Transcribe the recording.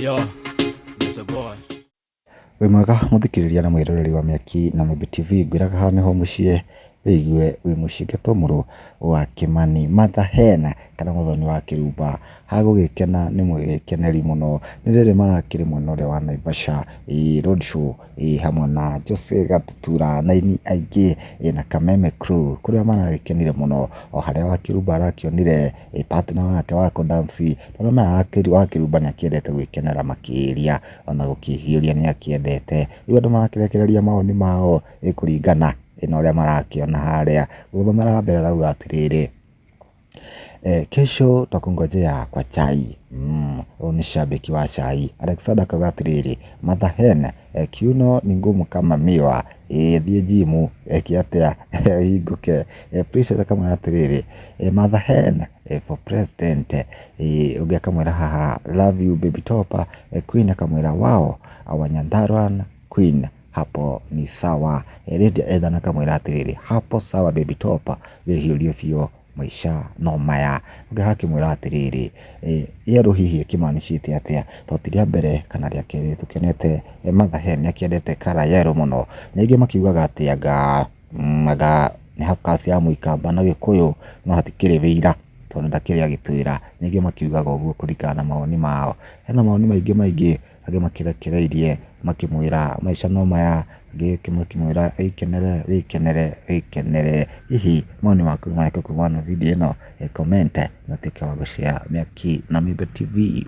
Yo, Mr. Boy. Wĩ mwega mũthikĩrĩria na mwĩroreri wa Mĩaki na Mĩmbi TV, ngwĩraga haha nĩho mũciĩ wĩigue wĩ mũciĩ ngetwo mũrũ wa Kĩmani. Martha Hena kana Mũthoni wa Kĩrumba hagũgĩkena nĩ mũgĩkeneri mũno, nĩ rĩrĩ marakĩrĩ mwena ũrĩa wa Naivasha, ĩĩ road show ĩĩ hamwe na Jose Gatutura na aini aingĩ na Kameme Crew kũrĩa maragĩkenire mũno, o harĩa Wakĩrumba arakĩonire partner wake wa kũ dance, tondũ nĩũmenyaga Wakĩrumba nĩakĩendete gwĩkenera makĩria ona gũkĩhiũria nĩakĩendete. Rĩu andũ marakĩrekereria mawoni mao kũringana na ũrĩa marakĩona harĩa. Gũthomera wa mbere arauga atĩrĩrĩ, kesho twakungojea kwa chai. Huyu ni shabiki wa chai. Alexander akauga atĩrĩrĩ, Martha Hen, kiuno ni ngumu kama miwa, ĩĩ thiĩ gym eke atĩa ĩhingũke. Precious akamwĩra atĩrĩrĩ, Martha Hen for president. Ũngĩ akamwĩra haha love you baby top. Queen akamwĩra wow, our Nyandarua queen hapo ni sawa. Lydia Ethan akamwĩra atĩrĩrĩ, hapo sawa baby top, wĩhiũrie biũ maica no maya. Ũngĩ agakĩmwĩra atĩrĩrĩ, yellow hihi ĩkĩmanicĩte atĩa, tondũ ti rĩa mbere kana rĩa kerĩ tũkĩonete Martha Hen nĩakĩendete colour yellow mũno. Na aingĩ makiugaga atĩ anga anga nĩ half caste ya mũikamba na gĩkũyũ, no hatikĩrĩ wĩira tondũ ndakĩrĩ agĩtwĩra. Ningĩ makiugaga ũguo kũringana na mawoni mao. Hena mawoni maingĩ maingĩ angĩ makĩrekereirie makĩmwĩra maica no maya, angĩ makĩmwĩra wĩkenere wĩkenere wĩkenere. Hihi mawoni maku nĩ marĩkũ kumana na video ĩno? Comment na ũtuĩke wa gũ share Mĩaki na Mĩmbi TV.